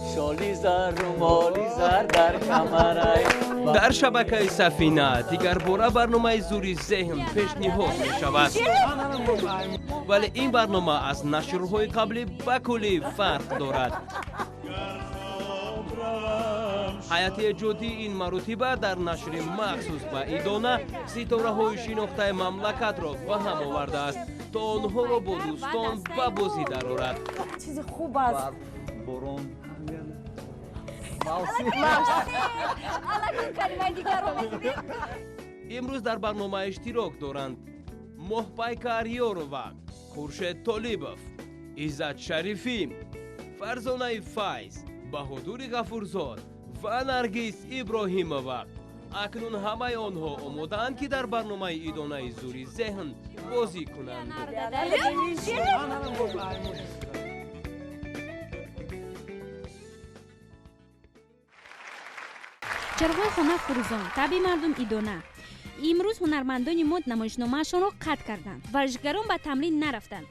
Шоли зар, румоли зар дар камарай. Дар шабакаи Сафина дигарбора барномаи зури зеҳн пешниҳод мешавад. Вале ин барнома аз нашрҳои қаблӣ ба куллӣ фарқ дорад. Ҳайати эҷодии ин маротиба дар нашри махсус ба идона ситораҳои шинохтаи мамлакатро ба ҳам овардааст, то онҳоро бо дӯстон ба бозӣ дарорад. Чизи хуб аст. Борон. Имрӯз дар барнома иштирок доранд Моҳпайкар Ёрова, Хуршед Толибов, Иззат Шарифӣ, Фарзонаи Файз, Баҳодури Ғафурзод ва Наргиз Иброҳимова. Акнун ҳамаи онҳо омодаанд, ки дар барномаи идонаи зури зеҳн бозӣ кунанд. Чароғҳои хона фурӯзон, таби мардум идона. Имрӯз ҳунармандони мо намоишномаашонро қатъ карданд. Варзишгарон ба тамрин нарафтанд.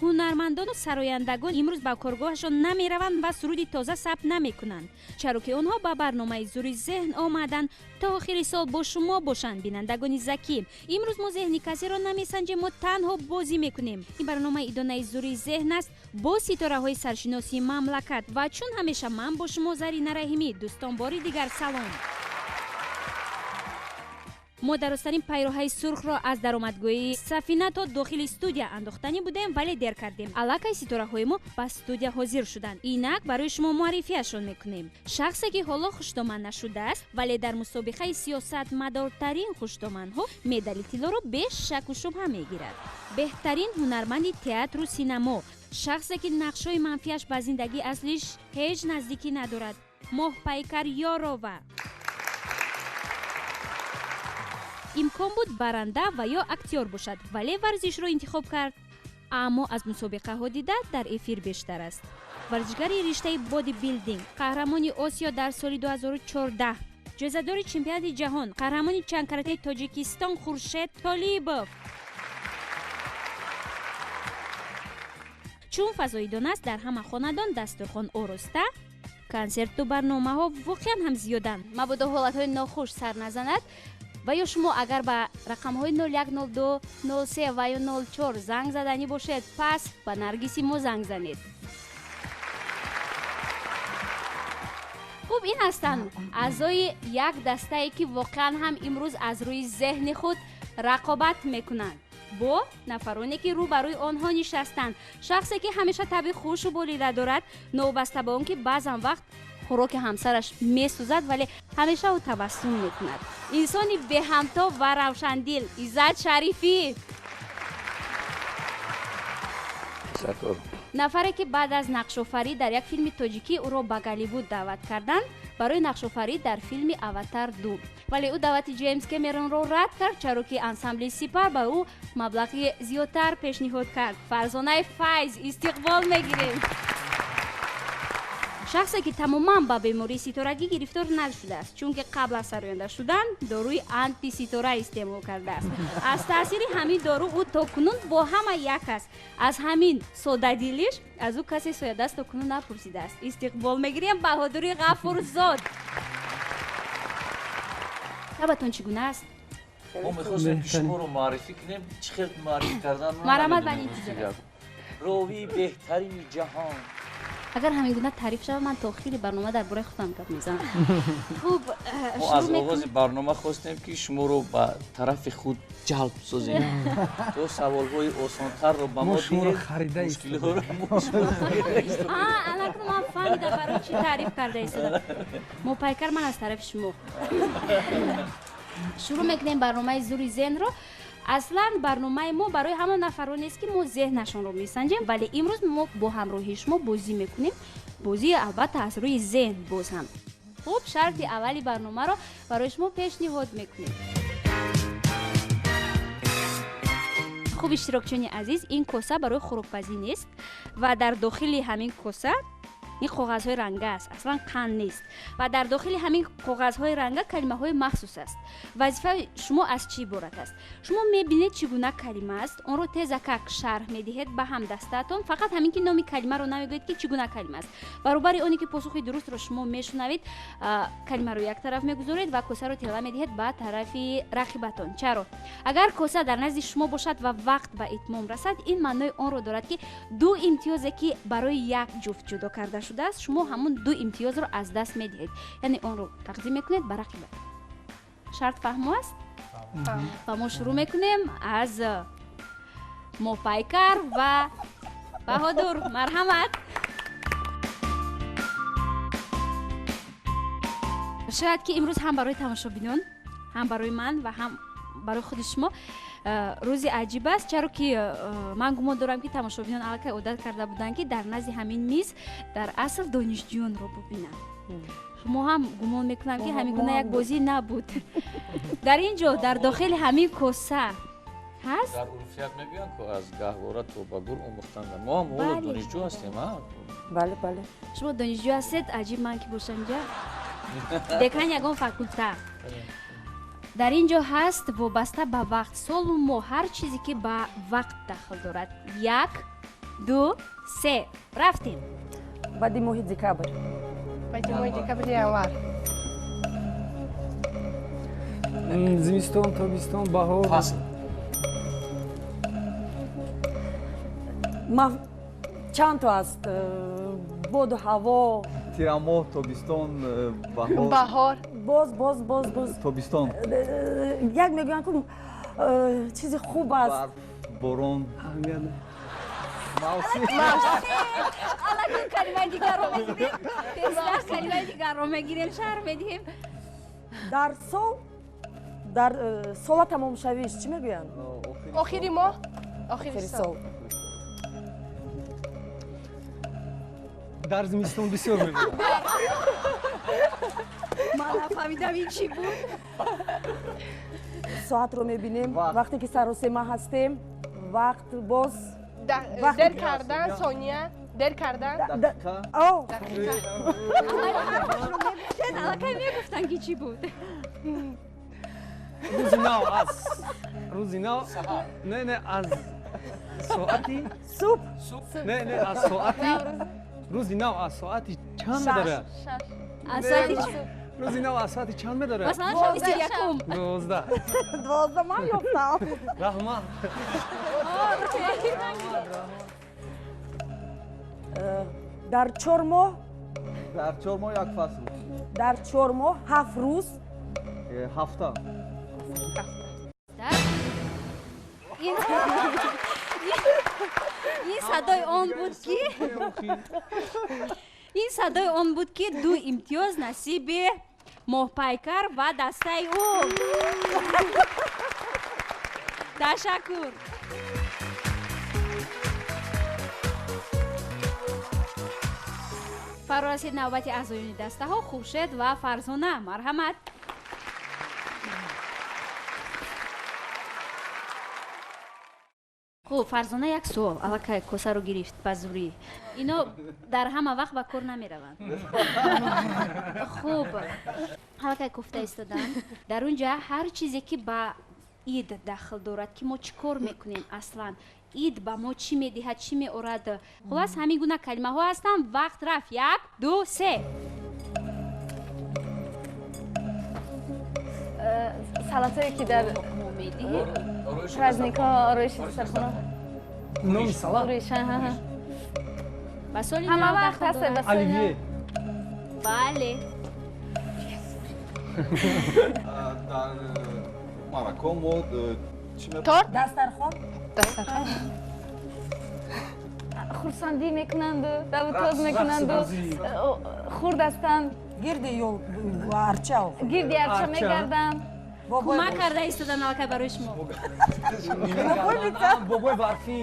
Ҳунармандону сарояндагон имрӯз ба коргоҳашон намераванд ва суруди тоза сабт намекунанд, чаро ки онҳо ба барномаи зури зеҳн омаданд то охири сол бо шумо бошанд, бинандагони закӣ. Имрӯз мо зеҳни касеро намесанҷем, мо танҳо бозӣ мекунем. Ин барномаи идонаи зури зеҳн аст бо ситораҳои саршиносии мамлакат ва чун ҳамеша ман бо шумо Зарина Раҳимӣ. Дӯстон, бори дигар салом. Мо дарозтарин пайроҳаи сурхро аз даромадгоҳи Сафина то дохили студия андохтанӣ будем, вале дер кардем. Аллакай ситораҳои мо ба студия ҳозир шуданд. Инак барои шумо муаррифиашон мекунем. Шахсе ки ҳоло хуштоман нашудааст, вале дар мусобиқаи сиёсатмадортарин хуштоманҳо медали тиллоро беш шаку шубҳа мегирад. Беҳтарин ҳунарманди театру синамо, шахсе ки нақшҳои манфиаш ба зиндагии аслиш ҳеҷ наздикӣ надорад, Моҳпайкар Ёрова. Имкон буд баранда ва ё актёр бошад, вале варзишро интихоб кард. Аммо аз мусобиқаҳо дида дар эфир бештар аст. Варзишгари риштаи бодибилдинг, қаҳрамони Осиё дар соли 2014, ҷоизадори чемпионати ҷаҳон, қаҳрамони чандкаратаи Тоҷикистон Хуршед Толибов. Чун фазоидон аст, дар ҳама хонадон дастурхон ороста, консерту барномаҳо воқеан ҳам зиёданд. Мабодо ҳолатҳои нохуш сар назанад ва ё шумо агар ба рақамҳои 01, 02, 03 ва ё 04 занг заданӣ бошед, пас ба Наргиси мо занг занед. Хуб, ин ҳастанд аъзои як дастае, ки воқеан ҳам имрӯз аз рӯи зеҳни худ рақобат мекунанд бо нафароне, ки рӯ ба рӯи онҳо нишастанд. Шахсе, ки ҳамеша таби хушу болида дорад, новобаста ба он ки баъзан вақт хӯроки ҳамсараш месӯзад, вале ҳамеша ӯ табассум мекунад. Инсони беҳамто ва равшандил Иззат Шарифӣ. Нафаре, ки баъд аз нақшофарӣ дар як филми тоҷикӣ ӯро ба Голливуд даъват карданд барои нақшофарӣ дар филми «Аватар 2», вале ӯ даъвати Ҷеймс Кэмеронро рад кард, чаро ки ансамбли Сипар ба ӯ маблағи зиёдтар пешниҳод кард. Фарзонаи Файз истиқбол мегирем. Шахсе, ки тамоман ба бемории ситорагӣ гирифтор нашудааст, чунки қабл аз сароянда шудан доруи антиситора истеъмол кардааст. Аз таъсири ҳамин дору ӯ то кунун бо ҳама як аст. Аз ҳамин содадилиш аз ӯ касе соядаст то кунун напурсидааст. Истиқбол мегирем Баҳодури Ғафурзод. Табатон чӣ гуна аст? Мо мехостем, ки шуморо муаррифӣ кунем. Чӣ хел муаррифӣ кардан? Марҳамат, ба интизор. Ровии беҳтарини ҷаҳон. Агар ҳамин гуна таъриф шавад, ман то охири барнома дар бораи худам гап мезанам. Хуб, мо аз оғози барнома хостем, ки шуморо ба тарафи худ ҷалб созем, то саволҳои осонтарро ба мо диҳед. Аллакай ман фаҳмидам, барои чӣ таъриф карда истодам. Моҳпайкар, ман аз тарафи шумо. Шурӯъ мекунем барномаи зури зеҳнро. Аслан барномаи мо барои ҳамон нафаронест, ки мо зеҳнашонро месанҷем, вале имрӯз мо бо ҳамроҳии шумо бозӣ мекунем. Бозӣ албатта аз рӯи зеҳн боз ҳам. Хуб, шарти аввали барномаро барои шумо пешниҳод мекунем. Хуб, иштирокчиёни азиз, ин коса барои хӯрокпазӣ нест ва дар дохили ҳамин коса Ин коғазҳои ранга аст, аслан қанд нест ва дар дохили ҳамин коғазҳои ранга калимаҳои махсус аст. Вазифаи шумо аз чӣ иборат аст? Шумо мебинед чӣ гуна калима аст, онро тезакак шарҳ медиҳед ба ҳамдастаатон. Фақат ҳамин ки номи калимаро намегӯед ки чӣ гуна калима аст. Баробари оне ки посухи дурустро шумо мешунавед, калимаро як тараф мегузоред ва косаро тела медиҳед ба тарафи рақибатон. Чаро? Агар коса дар назди шумо бошад ва вақт ба итмом расад, ин маънои онро дорад ки ду имтиёзе ки барои як ҷуфт ҷудо карда шудааст, шумо ҳамун ду имтиёзро аз даст медиҳед, яъне онро тақдим мекунед ба рақибат. Шарт фаҳмо аст? Ва мо шурӯъ мекунем аз Моҳпайкар ва Баҳодур. Марҳамат. Шояд ки имрӯз ҳам барои тамошобинон, ҳам барои ман ва ҳам барои худи шумо рӯзи аҷиб аст, чаро ки ман гумон дорам ки тамошобинон аллакай одат карда буданд ки дар назди ҳамин миз дар асл донишҷӯёнро бубинанд. Шумо ҳам гумон мекунам ки ҳамин гуна як бозӣ набуд. Дар ин ҷо дар дохили ҳамин коса ҳаст. Дар урфият мегӯянд ки аз гаҳвора то ба гур омӯхтанд. Мо ҳам ҳоло донишҷӯ ҳастем. Бале, бале. Шумо донишҷӯ ҳастед, аҷиб ман ки бошам инҷа. Декан ягон факулта. Дар ин ҷо ҳаст вобаста ба вақт, солу моҳ, ҳар чизе ки ба вақт дахл дорад. 1, 2, 3. Рафтем. Баъди моҳи декабр. Баъди моҳи декабр, январ. Зимистон, тобистон, баҳор. Фасл. Чанд то аст? Боду ҳаво. Тирамоҳ, тобистон, баҳор. Баҳор. Боз, боз, боз, боз. Тобистон. Як мегӯянд ку чизи хуб аст. Барф, борон. Мавсим. Аллакай калимаи дигарро мегирем. Тезтар калимаи дигарро мегирем, шарҳ медиҳем. Дар сол, дар сола тамомшавиш чӣ мегӯянд? Охири моҳ, охири сол. Дар зимистон бисёр мегӯянд. Ман нафаҳмидам ин чӣ буд. Соатро мебинем, вақте ки саросема ҳастем, вақт боз дер кардан, сония, дер кардан. Аллакай мегуфтанд ки чӣ буд. Рӯзи нав аз рӯзи нав не не аз соати субҳ не не аз соати рӯзи нав аз соати чанд медорад? Аз соати рӯзи нав аз соати чанд медорад? Масалан шаби 21. 12. 12 ман ёфтам. Раҳмат. Дар 4 моҳ. Дар 4 моҳ як фасл. Дар 4 моҳ 7 рӯз. Ҳафта. Ин садои он буд ки ин садои он буд ки ду имтиёз насиби Моҳпайкар ва дастаи ӯ. Ташаккур. Фаро расид навбати аъзоёни дастаҳо Хуршед ва Фарзона. Марҳамат. Хуб, Фарзона, як суол. Аллакай косаро гирифт ба зурӣ. Ино дар ҳама вақт ба кор намераванд. Хуб, аллакай кофта истоданд. Дар он ҷа ҳар чизе ки ба ид дахл дорад, ки мо чӣ кор мекунем аслан, ид ба мо чӣ медиҳад, чӣ меорад. Хулас ҳамин гуна калимаҳо ҳастанд. Вақт рафт. 1, 2, 3. Салатое ки дар праздникҳо ороиши дастархона. Номи салат? Ба соли ҳама вақт ҳаст ба соли. Оливье. Бале. Дар Марокко мо чӣ Торт? Дастархон. Дастархон. Хурсандӣ мекунанду, давутоз мекунанду, хурд ҳастанд. Гирди ё арча. Гирди арча мегарданд. Кӯмак карда истодан аллакай барои шумо. Бобои барфӣ.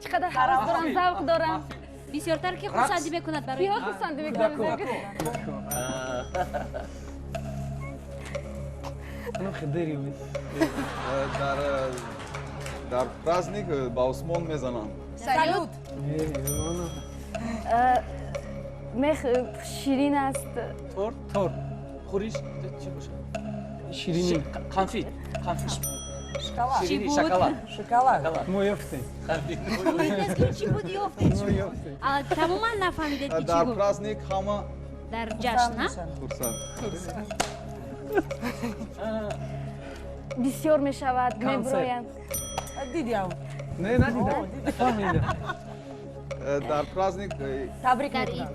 Чӣ қадар ҳавас доранд, завқ доранд. Бисёртар ки хурсандӣ мекунад барои киҳо хурсандӣ мекунанд? Дар праздник ба осмон мезананд. Салют. Мех ширин аст. Торт? Торт. Хӯриш чӣ бошад? Ширинӣ. Конфит. Конфит. Шоколад. Ширинӣ, шоколад. Шоколад. Мо ёфтем. Чӣ буд ёфтед? Тамоман нафаҳмидед ки чӣ Дар гуфт. праздник ҳама Дар ҷашн, а? хурсанд. Бисёр мешавад, мебуроянд. Дидиам. Не, надидам. Фаҳмидам. Дар праздник Табрик Дар мекунам.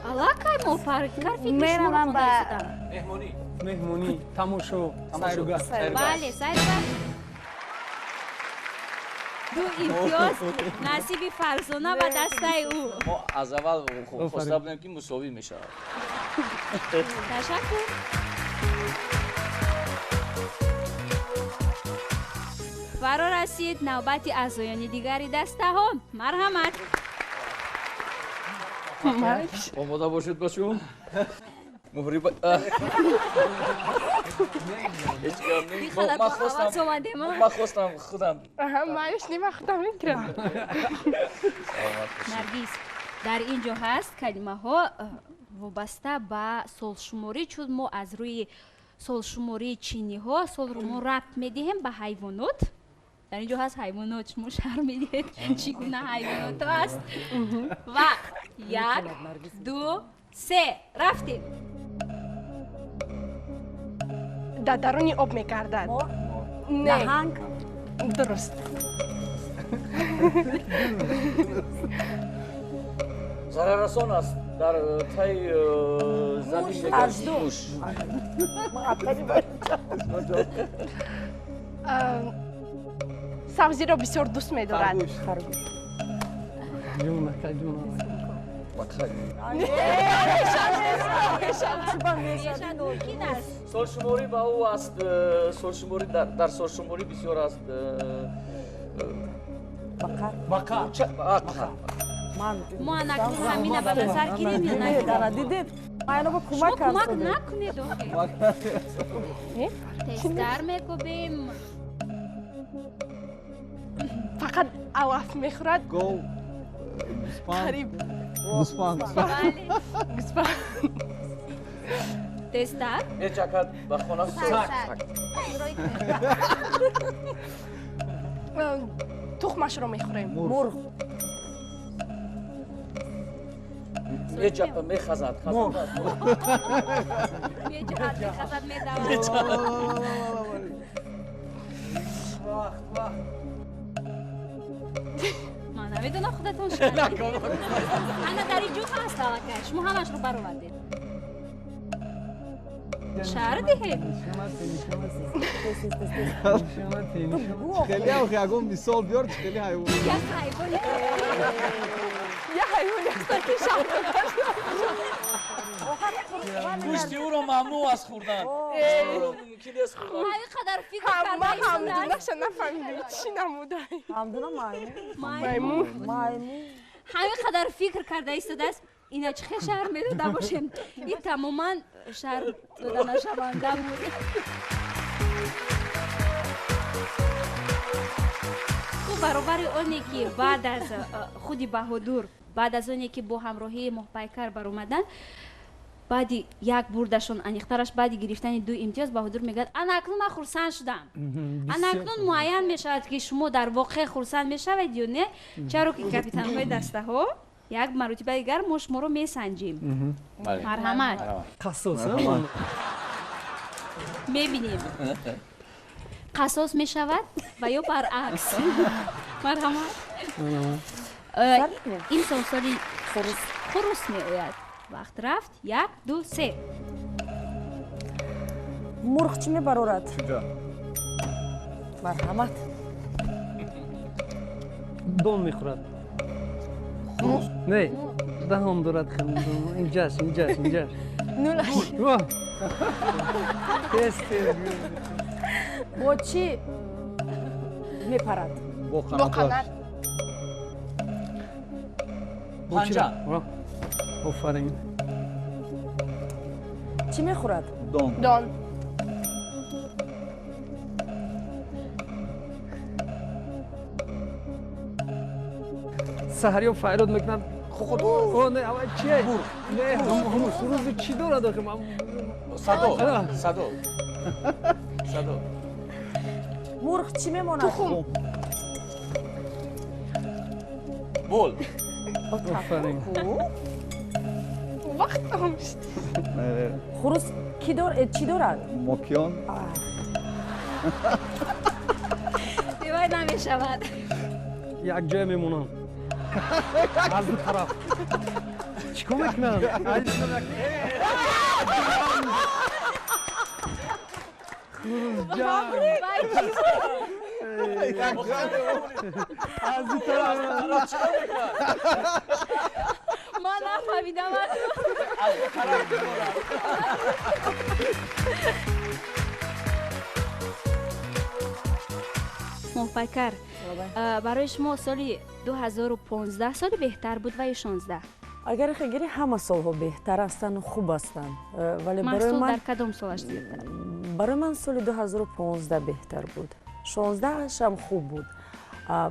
Аллакай мо кар фикри шуморо Меравам хонда ба истодам. Меҳмонӣ. Меҳмонӣ, тамошо, сайругашт. Бале, сайругашт. Ду имтиёз насиби Фарзона ва дастаи ӯ. Мо аз аввал хоста будем ки мусовӣ мешавад. Ташаккур. Фаро расид навбати аъзоёни дигари дастаҳо. Марҳамат. Омода бошед, бачаҳо. Муҳриба. Ҳеҷ гап не. Бихалат Ман бо хостам, ҳавас омадем, а? ман хостам худам. Аҳа, маиш нема худам мегирам. Наргиз, дар ин ҷо ҳаст калимаҳо вобаста ба солшуморӣ, чун мо аз рӯи солшумории чиниҳо солро мо рабт медиҳем ба ҳайвонот. Дар ин ҷо ҳаст ҳайвонот, шумо шарҳ медиҳед чӣ гуна ҳайвонотҳо аст. Ва 1, 2, 3 рафтем. Дар даруни об мегардад. Не. Наҳанг. Дуруст. Зараррасон аст. Дар таи замин мегардад. Муш. Сабзиро бисёр дӯст медорад. Харгӯш. Ҷунака, ҷунака. Мумкин аст. Солшуморӣ ба ӯ аст. Солшуморӣ дар солшуморӣ бисёр аст. Бақар. Бақар. Бақар. Мо анакнун ҳамина ба назар гирем ё нагирем? Дидед? Майно ба кӯмак Шумо кӯмак кард. накунед охе. Тезтар мекӯбем. Фақат алаф мехӯрад. Гов, гӯспанд. Қариб. Гӯспанд. Бале. Гӯспанд. Тезтар. Мечакад ба хона. Саг. Тухмашро мехӯрем. Мурғ. Мехазад. Меҷаҳад, мехазад, медавад. Вақт, вақт. Ман намедонам, худатон шарҳ. Ана дар ин ҷо ҳаст аллакай. Шумо ҳамашро баровардед. Шарҳ диҳед. Хеле охи ягон мисол биёр, хеле ҳайвон. Як ҳайвони. Як ҳайвоне аст ки шарҳ. Гӯшти ӯро мамнӯъ аст хӯрдан. Ӯро мумкин нест хӯрдан. Ҳамин қадар фикр Ма карда ҳамдунаша нафаҳмидем чӣ намудай. Ҳамдуна маймун. Маймун. Маймун. Ҳамин қадар фикр карда истодааст. Ина чӣ хел шарҳ медода бошем? Ин тамоман шарҳ дода нашаванда буд. Хуб, баробари оне ки баъд аз худи Баҳодур, баъд аз оне ки бо ҳамроҳии Моҳпайкар баромаданд, баъди як бурдашон, аниқтараш баъди гирифтани 2 имтиёз, Баҳодур мегӯяд: ана акнун ман хурсанд шудам. Ана акнун муайян мешавад ки шумо дар воқеъ хурсанд мешавед ё не, чаро ки капитанҳои дастаҳо як маротиба дигар мо шуморо месанҷем. Марҳамат. Қассос. Мебинем. Қассос мешавад ва ё баръакс. Марҳамат. Ин солсоли хурус меояд. Вақт рафт. 1, 2, 3. Мурғ чӣ мебарорад? Марҳамат. Дон мехӯрад. Не, даҳон дорад. Инҷаш, инҷаш, инҷаш. Нулаш. Тез, тез. Бо чӣ мепарад? Бо қанат. Панҷа. Офарин. Чӣ мехӯрад? Дон. Дон. Саҳариё файрод мекунад, О, не, ава чи? Не, хуруз чӣ дорад охи? Садо, садо. Садо. Мурғ чӣ мемонад? Тухм. Бол. Офарин. Вақт тамом шуд. Хуруз ки чӣ дорад? Мокиён. Девай намешавад. Як ҷоя мемонам. Аз ду тараф. Чӣ кор мекунам? Хурузҷан. Аз ду тараф. Ман нафаҳмидам. Аз ду тараф мемонам. Моҳпайкар, барои шумо соли 2015 соли беҳтар буд ва ё 16? Агар хегири ҳама солҳо беҳтар ҳастанд, хуб ҳастанд. Вале барои ман дар кадом солаш зиёдтар? Барои ман соли 2015 беҳтар буд. 16 ҳам хуб буд.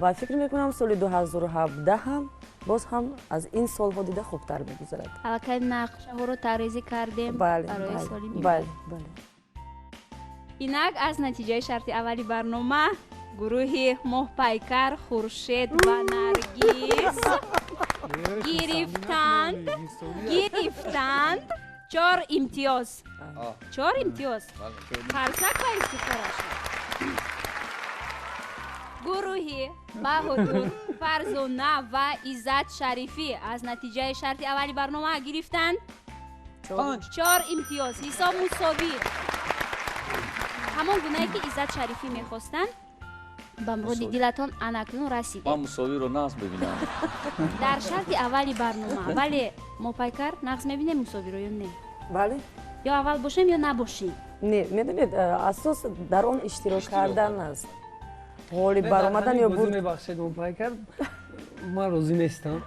Ва фикр мекунам соли 2017 ҳам боз ҳам аз ин солҳо дида хубтар мегузарад. Аллакай нақшаҳоро тарҳрезӣ кардем барои соли нав. Бале, бале. Инак аз натиҷаи шарти аввали барнома гурӯҳи Моҳпайкар, Хуршед ва Наргиз гирифтанд 4 имтиёз. 4 имтиёз. Қарсак ба ифтихорашон. Гурӯҳи Баҳодур, Фарзона ва Иззат Шарифӣ аз натиҷаи шарти аввали барнома гирифтанд 4 имтиёз. Ҳисоб мусовӣ. Ҳамон гунае ки Иззат Шарифӣ мехостанд, ба муроди дилатон анакнун расидем. Ман мусовиро нағз бибинам. Дар шарти аввали барнома, вале Моҳпайкар нағз мебинем мусовиро ё не? Бале. Ё аввал бошем ё набошем? Не, медонед, асос дар он иштирок кардан аст. Ғолиб баромадан ё бурд. Мебахшед, Моҳпайкар, ман розӣ нестам.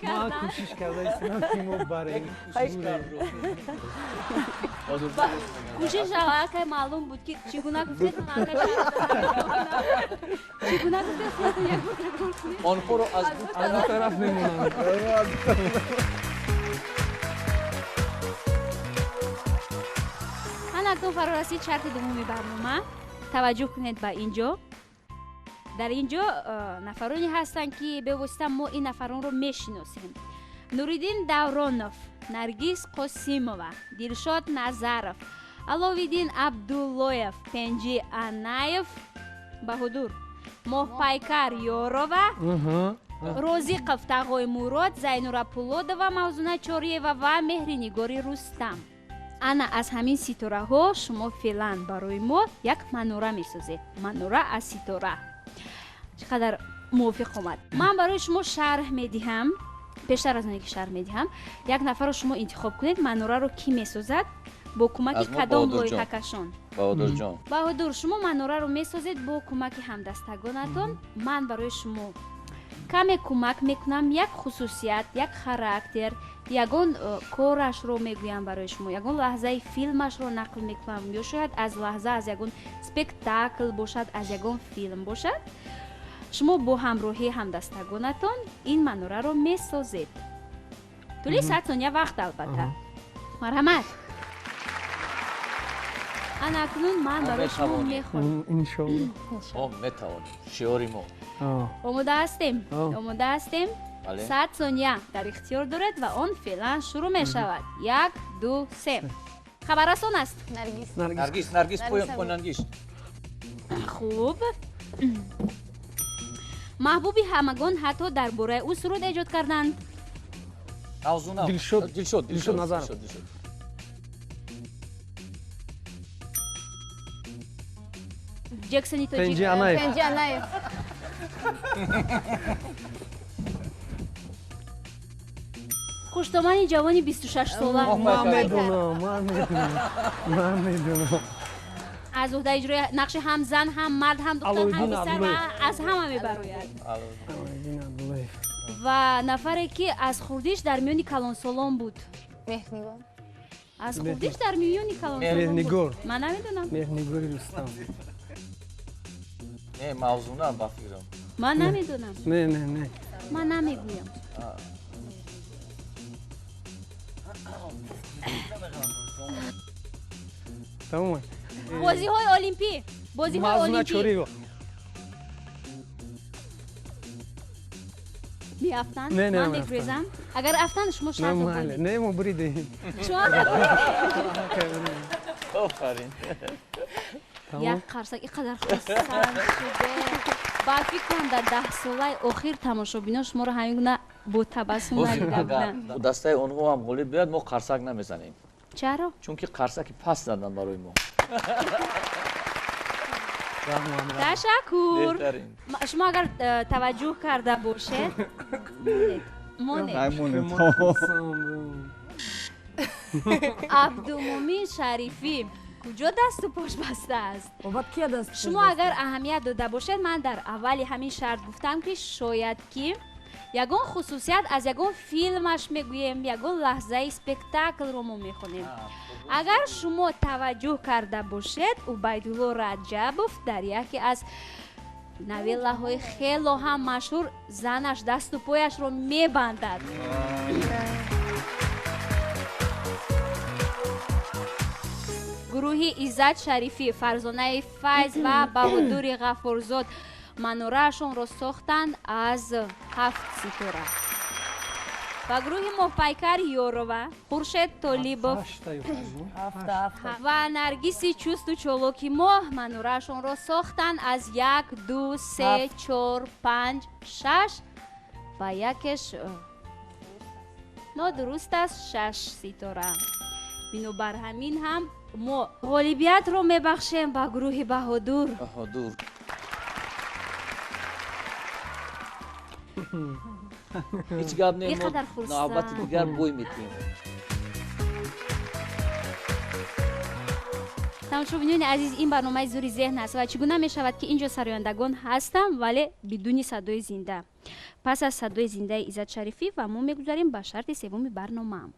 Ман кӯшиш карда истодам ки мо барем. Кӯшиш аллакай маълум буд ки чӣ гуна гуфтед, чӣ гуна гуфтед, худатон як бор такрор кунед. Онҳоро аз ду тараф мемонанд. Ана акнун фаро расид шарти дуввуми барнома. Таваҷҷӯҳ кунед ба ин ҷо. Дар ин ҷо нафароне ҳастанд ки бевосита мо ин нафаронро мешиносем. Нуриддин Давронов, Наргиз Қосимова, Дилшод Назаров, Аловиддин Абдуллоев, Пенҷи Анаев, Баҳодур, Моҳпайкар Ёрова, Розиқов Тағой Мурод, Зайнура Пулодова, Мавзуна Чориева ва Меҳринигори Рустам. Ана аз ҳамин ситораҳо шумо феълан барои мо як манора месозед. Манора аз ситора. Чӣ қадар мувофиқ омад. Ман барои шумо шарҳ медиҳам. Пештар аз оне ки шарҳ медиҳам, як нафарро шумо интихоб кунед, манораро кӣ месозад, бо кӯмаки кадом лоиҳакашон? Баҳодурҷон. Баҳодур, шумо манораро месозед бо кӯмаки ҳамдастагонатон. Ман барои шумо каме кӯмак мекунам, як хусусият, як характер, ягон корашро мегӯям барои шумо, ягон лаҳзаи филмашро нақл мекунам, ё шояд аз лаҳза аз ягон спектакл бошад, аз ягон филм бошад. Шумо бо ҳамроҳии ҳамдастагонатон ин манораро месозед. Тӯли 100 сония вақт албатта. Марҳамат. Ана акнун ман барои шумо мехоҳам. Иншоалло. Мо метавонем. Шиори мо. Омода ҳастем? Омода ҳастем? 100 сония дар ихтиёр доред ва он феълан шурӯъ мешавад. 1, 2, 3. Хабаррасон аст. Наргиз. Наргиз, Наргиз, поён Наргиз. Хуб. Маҳбуби ҳамагон ҳатто дар бораи ӯ суруд эҷод карданд. Дилшод, Дилшод, Дилшод Назаров. Ҷексони тоҷик. Пенҷи Анаев. Пенҷи Анаев. Хуштомани ҷавони 26 сола. Ман медонам, ман медонам, ман медонам. Аз уҳдаи иҷрои нақши ҳам зан, ҳам мард, ҳам духтар, ҳам Алоуддин писар ва Абдуллоев. аз ҳама мебарояд. Алоуддин Абдуллоев. Ва нафаре ки аз хурдиш дар миёни калонсолон буд. Меҳрнигор. Аз хурдиш дар миёни калонсолон буд. Меҳрнигор. Ман намедонам. Меҳрнигори Рустам. Не, Мавзуна ба фикрам. Ман намедонам. Не, не, не. Ман намегӯям. Тамом. Бозиҳои олимпӣ. Бозиҳои олимпӣ. Меафтанд? Ман мегурезам. Агар афтанд, шумо шарт бурдед. Не, мо буридем. Шумо буридед. Офарин. Як қарсак ин қадар хурсанд шуде. Ба фикрам дар 10 солаи охир тамошобино шуморо ҳамин гуна бо табассум надида буданд. Дастаи онҳо ҳам ғолиб биёяд, мо қарсак намезанем. Чаро? Чунки қарсаки паст задан барои мо. Ташаккур. Шумо агар таваҷҷӯҳ карда бошед, монед. Абдумумин Шарифӣ куҷо дасту пош баста аст? Шумо агар аҳамият дода бошед, ман дар аввали ҳамин шарт гуфтам, ки шояд ки ягон хусусият аз ягон филмаш мегӯем, ягон лаҳзаи спектаклро мо мехонем. Агар шумо таваҷҷӯҳ карда бошед, Убайдулло Раҷабов дар яке аз новеллаҳои хело ҳам машҳур занаш дасту пояшро мебандад. Гурӯҳи Иззат Шарифӣ, Фарзонаи Файз ва Баҳодури Ғафурзод манораашонро сохтанд аз ҳафт ситора ва гурӯҳи Моҳпайкар Ёрова, Хуршед Толибов ва Наргиси чусту чолоки мо манораашонро сохтанд аз як, ду, се, чор, панҷ, шаш ва якеш нодуруст аст, шаш ситора. Бинобар ҳамин ҳам мо ғолибиятро мебахшем ба гурӯҳи Баҳодур. Баҳодур. Ҳеҷ гап не, мо навбати дигар бой метиҳем. Тамошобинони азиз, ин барномаи «Зӯри зеҳн» аст ва чӣ гуна мешавад, ки ин ҷо сарояндагон ҳастанд, вале бидуни садои зинда. Пас аз садои зиндаи Иззат Шарифӣ ва мо мегузарем ба шарти севуми барномаам.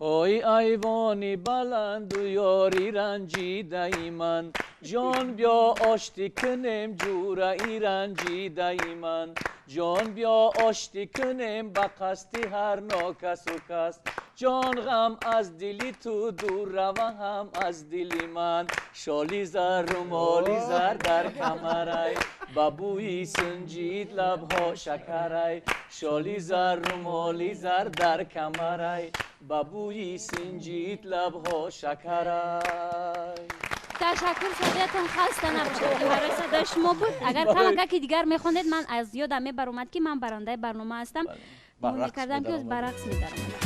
Ой, айвони баланду ёри ранҷидаи ман, ҷон, биё оштӣ кунем, ҷураи ранҷидаи ман, ҷон, биё оштӣ кунем ба қасди ҳар нокасу кас, ҷон, ғам аз дили ту дур рава ҳам аз дили ман. Шоли зар, румоли зар дар камарай, ба бӯи сунҷид лабҳо шакарай. Шоли зар, румоли зар дар камарай, ба бӯи синҷид лабҳо шакарай. Ташаккур, садоятон хаста набошад. Ин барои садои шумо буд. Агар камакаки дигар мехондед, ман аз ёдам мебаромад, ки ман барандаи барнома ҳастам. Мекардам, ки ба рақс медаромадам.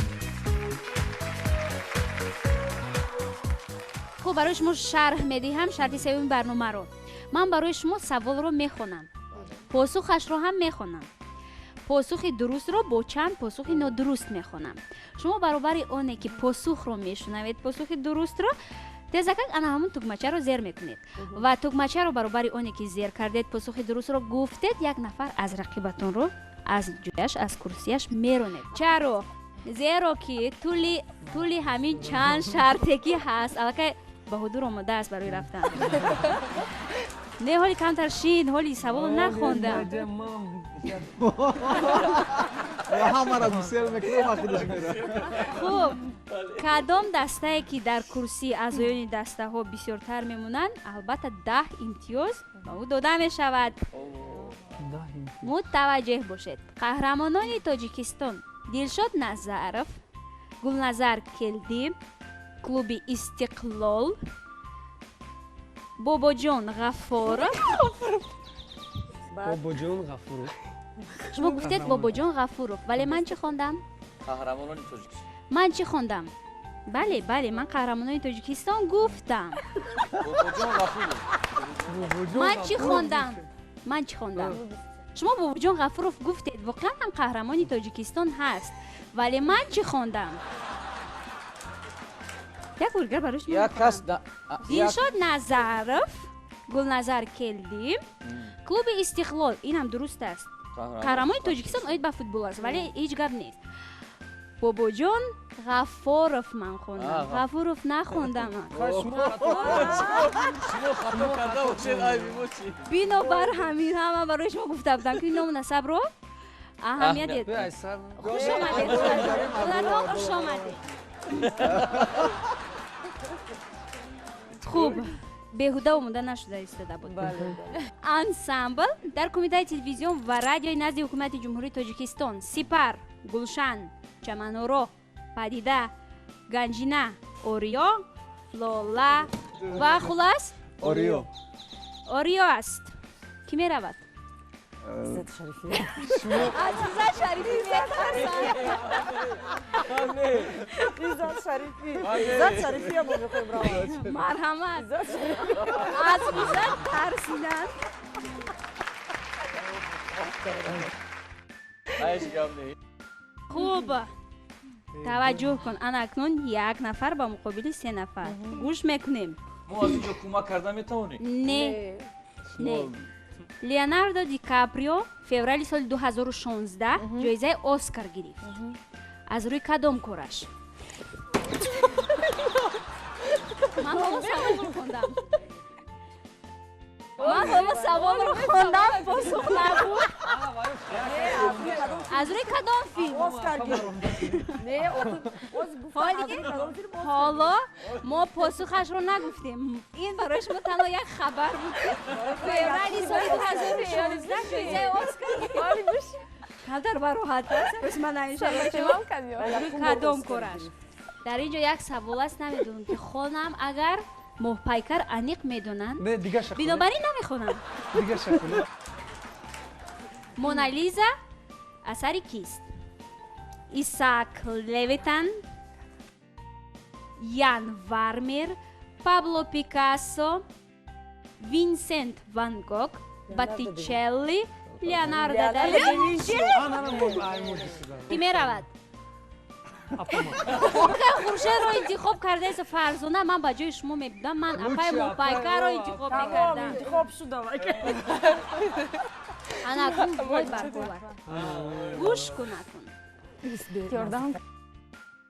Хуб, барои шумо шарҳ медиҳам шарти сеюми барномаро. Ман барои шумо саволро мехонам, посухашро ҳам мехонам, посухи дурустро бо чанд посухи нодуруст мехонам. Шумо баробари оне ки посухро мешунавед, посухи дурустро, тезакак ана ҳамун тугмачаро зер мекунед ва тугмачаро баробари оне ки зер кардед, посухи дурустро гуфтед, як нафар аз рақибатонро аз ҷояш, аз курсияш меронед. Чаро? Зеро ки тӯли ҳамин чанд шарте ки ҳаст, аллакай Баҳодур омода аст барои рафтан. Не, ҳоли камтар шин, ҳоли савол нахондам. Ҳамаро гусел мекунам, худаш мера. Хуб, кадом дастае ки дар курсии аъзоёни дастаҳо бисёртар мемонанд, албатта, 10 имтиёз ба ӯ дода мешавад. Мутаваҷҷеҳ бошед: қаҳрамонони Тоҷикистон Дилшод Назаров, Гулназар Келдӣ, клуби «Истиқлол», Бобоҷон Ғафоров. Бобоҷон Ғафуров. Шумо гуфтед Бобоҷон Ғафуров, вале ман чӣ хондам? Қаҳрамонони Тоҷикистон. Ман чӣ хондам? Бале, бале, ман қаҳрамонони Тоҷикистон гуфтам. Бобоҷон Ғафуров. Ман чӣ хондам? Ман чӣ хондам? Шумо Бобоҷон Ғафуров гуфтед, воқеан ҳам қаҳрамони Тоҷикистон ҳаст, вале ман чӣ хондам? Як бор барои шумо. Як кас. Дилшод Назаров, Гулназар Келдӣ, клуби «Истиқлол», инам дуруст аст, қаҳрамони Тоҷикистон оид ба футбол аст, вале ҳеҷ гап нест. Бобоҷон Ғафоров ман хондам, Ғафуров нахондам. Шумо хато карда бошед, айби мо чӣ? Бинобар ҳамин ҳама барои шумо гуфта будам, ки ному насабро Аҳамият диҳед. Хуш омадед, худатон хуш омадед. Хуб, беҳуда омода нашуда истода буд. Ансамбл дар Кумитаи телевизион ва радиои назди Ҳукумати Ҷумҳурии Тоҷикистон: Сипар, Гулшан, Чаманоро, Падида, Ганҷина, Ориё, Лола ва хулас Ориё. Ориё аст. Кӣ меравад? Иззат Шарифӣ. Аз Иззат Шарифӣ метарсам. Иззат Шарифӣ. Иззат Шарифӣ мо мехоҳем равад. Марҳамат. Аз Иззат тарсидан. Хуб, таваҷҷӯҳ кун. Ана акнун як нафар ба муқобили се нафар. Гӯш мекунем. Мо аз инҷо кӯмак карда метавонем? Не, не. Леонардо Ди Каприо феврали соли 2016 ҷоизаи Оскар гирифт. Аз рӯи кадом кораш? Ман ҳоло саволро хондам. Ман ҳоло саволро хондам, посух набуд. Аз рӯи кадом филм? Ҳоло мо посухашро нагуфтем. Ин барои шумо танҳо як хабар буд, ки феврали соли 2016 ҷоизаи Оскар гирифт. Камтар бароҳат аст. Ман рӯи кадом кораш? Дар ин ҷо як савол аст, намедонам ки хонам, агар Моҳпайкар аниқ медонанд, бинобар ин намехонам. Монализа асари кист? Исаак Левитан, Ян Вармер, Пабло Пикассо, Винсент Ван Гог, Боттичелли, Леонардо да Винчи. Кӣ меравад? Хуршедро интихоб кардаест Фарзона. Ман ба ҷои шумо мебудам, ман апаи Моҳпайкарро интихоб мекардам. Интихоб шудам. Ана акнун вой барговар. Гӯш кун акун.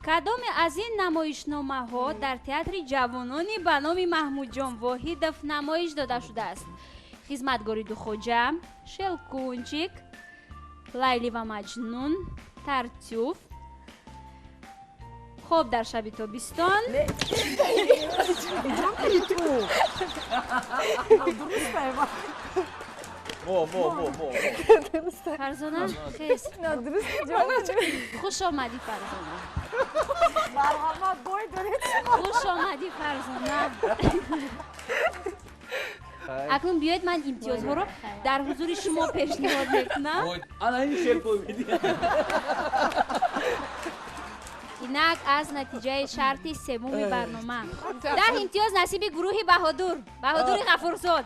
Кадоме аз ин намоишномаҳо дар театри ҷавонони ба номи Маҳмудҷон Воҳидов намоиш дода шудааст? Хизматгори Духоҷа, Шелкунчик, Лайли ва Маҷнун, Тартюф, Хоб дар шаби тобистон. Фарзона, хез. Хуш омадӣ, Фарзона. Марҳамат, бой доред. Хуш омадӣ, Фарзона. Акнун биёед ман имтиёзҳоро дар ҳузури шумо пешниҳод мекунам. Инак аз натиҷаи шарти севуми барнома 10 имтиёз насиби гурӯҳи Баҳодур, Баҳодури Ғафурзод.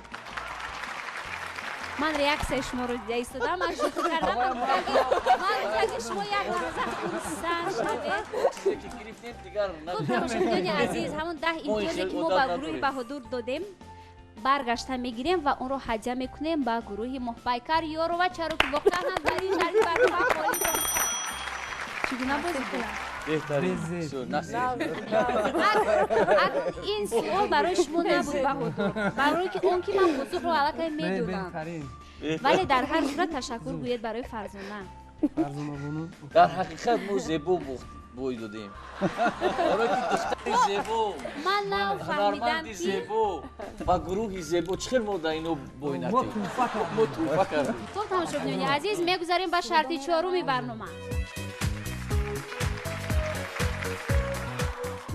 Ман реаксияи шуморо дида истодам, ман шӯхӣ кардам, ман гуфтам ки шумо як лаҳза хурсанд шавед. Хуб, тамошобинони азиз, ҳамон 10 имтиёзе ки мо ба гурӯҳи Баҳодур додем баргашта мегирем ва онро ҳадя мекунем ба гурӯҳи Моҳпайкар Ёрова, чаро ки воқеан ҳам дар ин шарти барнома ғолиб. Чӣ гуна бозӣ кунам? Ин суол барои шумо набуд, Баҳодур, барои ки он ки ман посухро аллакай медодам. Вале дар ҳар сурат ташаккур гӯед барои Фарзона. Дар ҳақиқат мо зебо бой додем. Барои ки духтари зебо, ман нафаҳмидам ҳунарманди зебо ва гурӯҳи зебо чӣ хел мо дар ино бой надем? Мо тӯҳфа кардем. Хуб, тамошобинони азиз, мегузарем ба шарти чоруми барнома.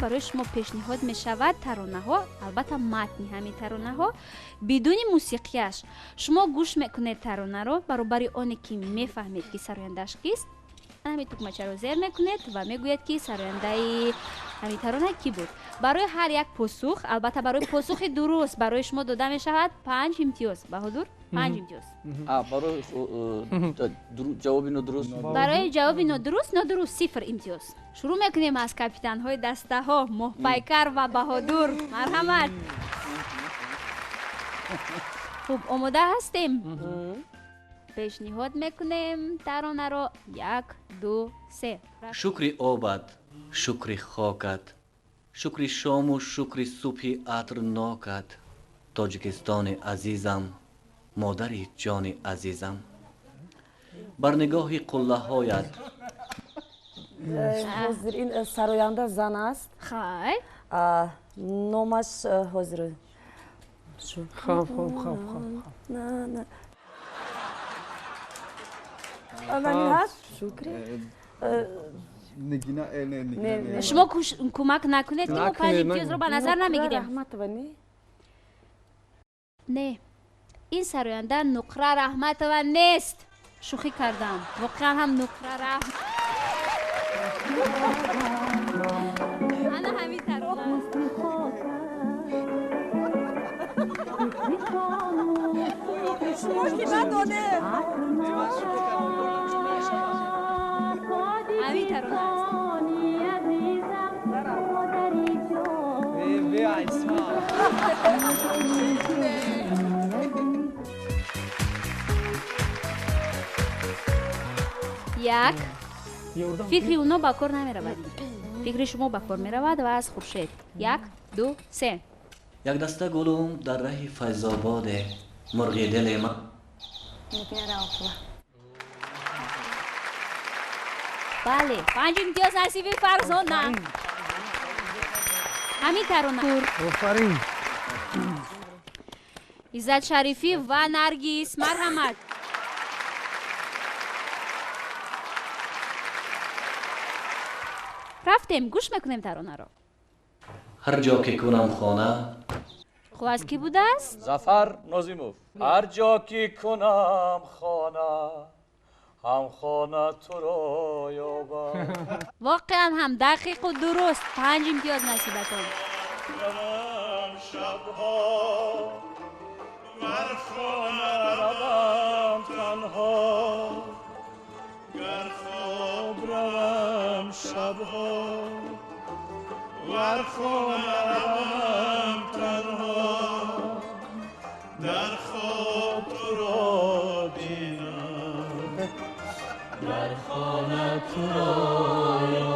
Барои шумо пешниҳод мешавад таронаҳо, албатта матни ҳамин таронаҳо бидуни мусиқияш. Шумо гӯш мекунед таронаро, баробари оне ки мефаҳмед ки сарояндааш кист, ҳамин тукмачаро зер мекунед ва мегӯяд ки сарояндаи ҳамин тарона кӣ буд. Барои ҳар як посух, албатта барои посухи дуруст барои шумо дода мешавад 5 имтиёз. Баҳодур, 5 имтиёз. Барои ҷавоби нодуруст? Барои ҷавоби нодуруст 0 имтиёз. Шурӯъ мекунем аз капитанҳои дастаҳо Моҳпайкар ва Баҳодур. Марҳамат. Хуб, омода ҳастем? Пешниҳод мекунем таронаро. 1, 2, 3. Шукри обат, шукри хокат, шукри шому шукри субҳи атрнокат, Тоҷикистони азизам, модари ҷони азизам. Бар нигоҳи қуллаҳоят. Ҳозир ин сароянда зан аст. Хай. Номаш ҳозир. Хоб, хоб, хоб, хоб. На, на. Ман ҳаст? Шукри. Нигина, не, Нигина. Шумо кӯмак накунед, ки мо 5 имтиёзро ба назар намегирем. Раҳматова, не? Не. Ин сароянда Нуқра Раҳматова нест. Шӯхӣ кардам. Воқеан ҳам Нуқра Раҳмат. Ана ҳамин тарона аст. Шумо ки надонед. Ҳамин тарона аст. Як. Фикри уно ба кор намеравад. Фикри шумо ба кор меравад ва аз Хуршед. 1, 2, 3. Як даста гулум дар раҳи Файзободе, мурғи дили ман. Бале, 5 имтиёз насиби Фарзона. Ҳамин тарона. Офарин. Иззат Шарифӣ ва Наргиз, марҳамат. Рафтем, гӯш мекунем таронаро. Ҳар ҷо ки кунам хона. Хуб, аз кӣ будааст? Зафар Нозимов. Ҳар ҷо ки кунам хона, ҳам хона туро ёбам. Воқеан ҳам дақиқу дуруст. 5 имтиёз насибатон. Равам шабҳо, вар хона равам танҳо, гар хоб равам шабҳо, вар хона равам танҳо, дар хоб туро бинам, дар хона туро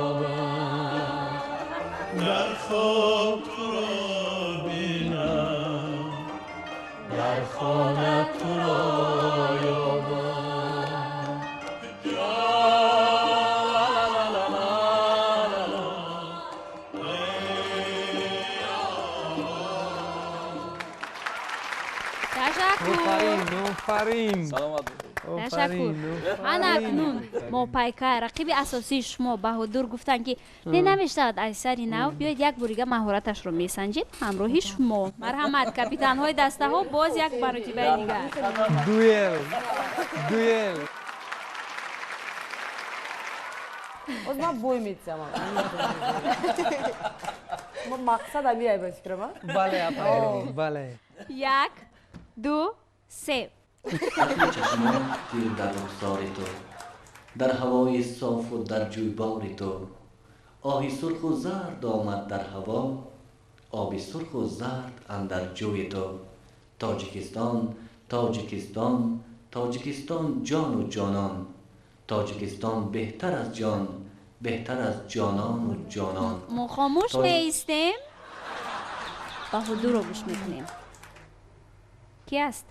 ёбам, дар хоб туро бинам, дар хона туро ёбам. Офарин. Саломат. Ташаккур. Ана акнун Моҳпайкар, рақиби асосии шумо Баҳодур гуфтанд, ки не намешавад аз сари нав, биёед як борига маҳораташро месанҷем ҳамроҳи шумо. Марҳамат, капитанҳои дастаҳо боз як маротибаи дигар. Дуэл. Дуэл. Оз ман бой метиҳам. Мақсад ҳамин ба фикрам, а? Бале, апа, бале. 1, 2, 3. Чашмон тир дар рухсори ту, дар ҳавои софу дар ҷӯйбори ту, оҳи сурху зард омад дар ҳаво, оби сурху зард андар ҷӯи ту. Тоҷикистон, Тоҷикистон, Тоҷикистон ҷону ҷонон, Тоҷикистон беҳтар аз ҷон, беҳтар аз ҷонону ҷонон. Мо хомӯш меистем, Баҳодурро гӯш мекунем. Ки аст?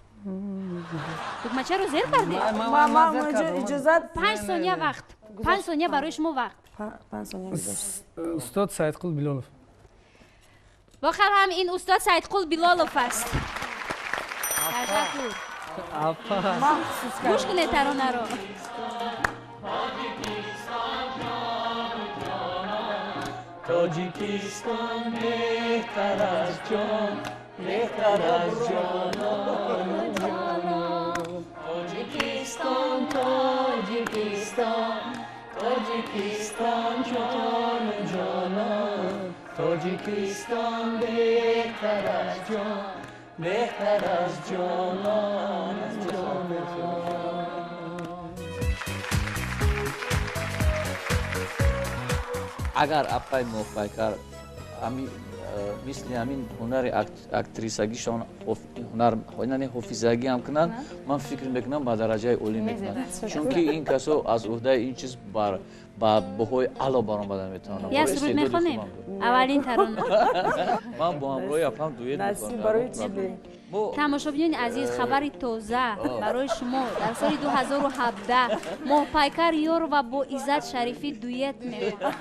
Тугмачаро зер кардед? Иҷозат. 5 сония вақт. 5 сония барои шумо вақт. 5 сония гузашт. Устод Саидқул Билолов. Воқеан ҳам ин устод Саидқул Билолов аст. Ташаккур. Гӯш кунед таронаро. Тоҷикистон беҳтар аз ҷон, беҳтар аз ҷонону ҷонон. Тоҷикистон, Тоҷикистон, Тоҷикистон ҷону ҷонон. Тоҷикистон беҳтар аз ҷон, беҳтар аз ҷонону ҷонон. Агар апаи Моҳпайкар мисли ҳамин ҳунари актрисагишон ҳунари ҳофизагӣ ҳам кунанд, ман фикр мекунам ба дараҷаи олӣ мекунанд, чунки ин касо аз уҳдаи ин чиз ба баҳои аъло баромада метавонанд. Як суруд мехонем, аввалин тарона. Ман бо ҳамроҳи апам дуэт мекунам. Тамошобинони азиз, хабари тоза барои шумо: дар соли 2017 Моҳпайкар Ёрова бо Иззат Шарифӣ дуэт мехонад.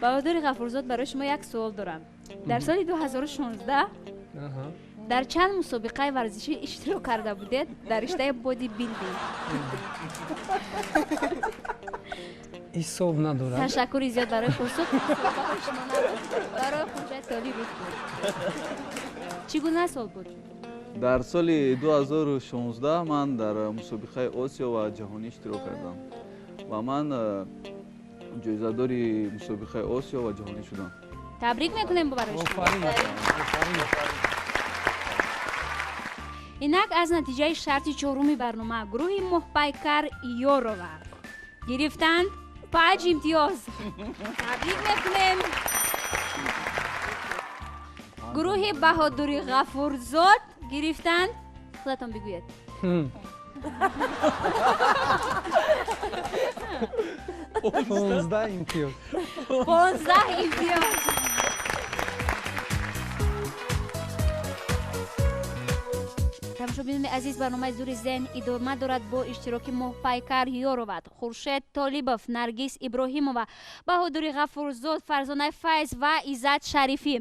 Баҳодури Ғафурзод, барои шумо як суол дорам. Дар соли 2016 дар чанд мусобиқаи варзишӣ иштирок карда будед дар риштаи бодибилдинг? Ҳисоб надорам. Ташаккури зиёд барои посух. Барои шумо набуд, барои Хуршед Толибов буд. Чӣ гуна сол буд? Дар соли 2016 ман дар мусобиқаи Осиё ва ҷаҳонӣ иштирок кардам ва ман ҷоизадори мусобиқаи Осиё ва ҷаҳонӣ шудам. Табрик мекунем барои шумо. Инак, аз натиҷаи шарти чоруми барнома гурӯҳи Моҳпайкар Ёрова гирифтанд 5 имтиёз. Табрик мекунем. Гурӯҳи Баҳодури Ғафурзод гирифтанд, худатон бигӯед. 15 имтиёз. 15 имтиёз. Тамошобинони азиз, барномаи Зури зеҳн идома дорад бо иштироки Моҳпайкар Ёрова, Хуршед Толибов, Наргиз Иброҳимова, Баҳодури Ғафурзод, Фарзонаи Файз ва Иззат Шарифӣ.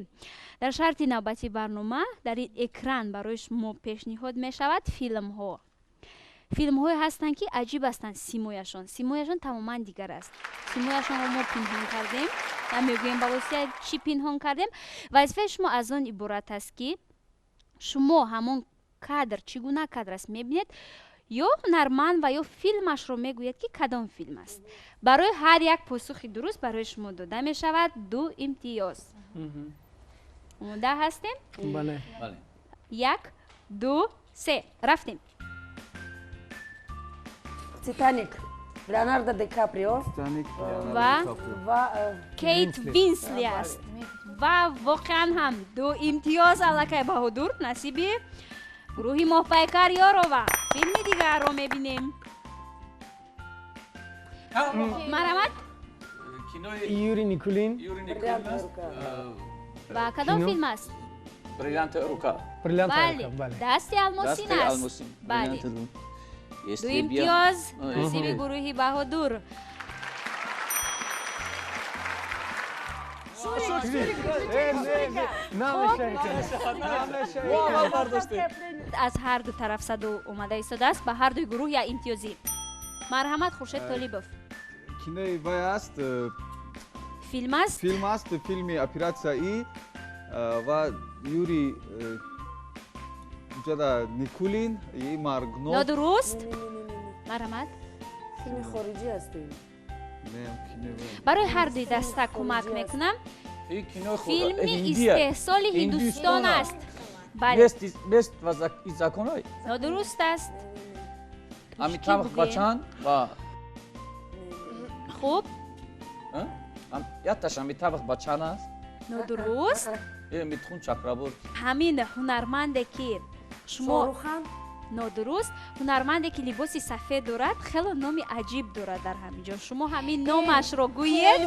Дар шарти навбати барнома дар ин экран барои шумо пешниҳод мешавад филмҳо. Филмҳое ҳастанд, ки аҷиб ҳастанд. Симояшон тамоман дигар аст. Симояшонро мо пинҳон кардем ва мегӯем ба воситаи чӣ пинҳон кардем. Вазифаи шумо аз он иборат аст, ки шумо ҳамон кадр чӣ гуна кадр аст мебинед, ё ҳунарманд ва ё филмашро мегӯяд, ки кадом филм аст. Барои ҳар як посухи дуруст барои шумо дода мешавад 2 имтиёз. Омода ҳастем? Бале. 1, 2, 3, рафтем. Титаник, Леонардо Ди Каприо ва Кейт Винсли аст. Ва воқеан ҳам 2 имтиёз аллакай Баҳодур насиби гурӯҳи Моҳпайкар Ёрова. Филми дигарро мебинем. Марҳамат. Юрий Никулин. Ва кадом филм аст? Бриллиантовая рука. Бале, дасти алмосин аст. Бале, 2 имтиёз насиби гурӯҳи Баҳодур. Аз ҳар ду тараф садо омада истодааст. Ба ҳар дуи гурӯҳ як имтиёзӣ. Марҳамат, Хуршед Толибов. Кинои вай аст. Филм аст? Филм аст, филми Операция И ва Юрий ҷада Никулин и Маргнов. Нодуруст. Марҳамат. Филми хориҷӣ аст. Барои ҳар дуи даста кӯмак мекунам. Филми истеҳсоли Ҳиндустон аст. Нодуруст аст. Амитабх Бачан ва хуб. Якташ Амитабх Бачан аст. Нодуруст. Митхун Чакраборти. Ҳамин ҳунарманде ки шумо нодуруст, ҳунарманде ки либоси сафед дорад, хело номи аҷиб дорад дар ҳамин ҷо. Шумо ҳамин номашро гӯед.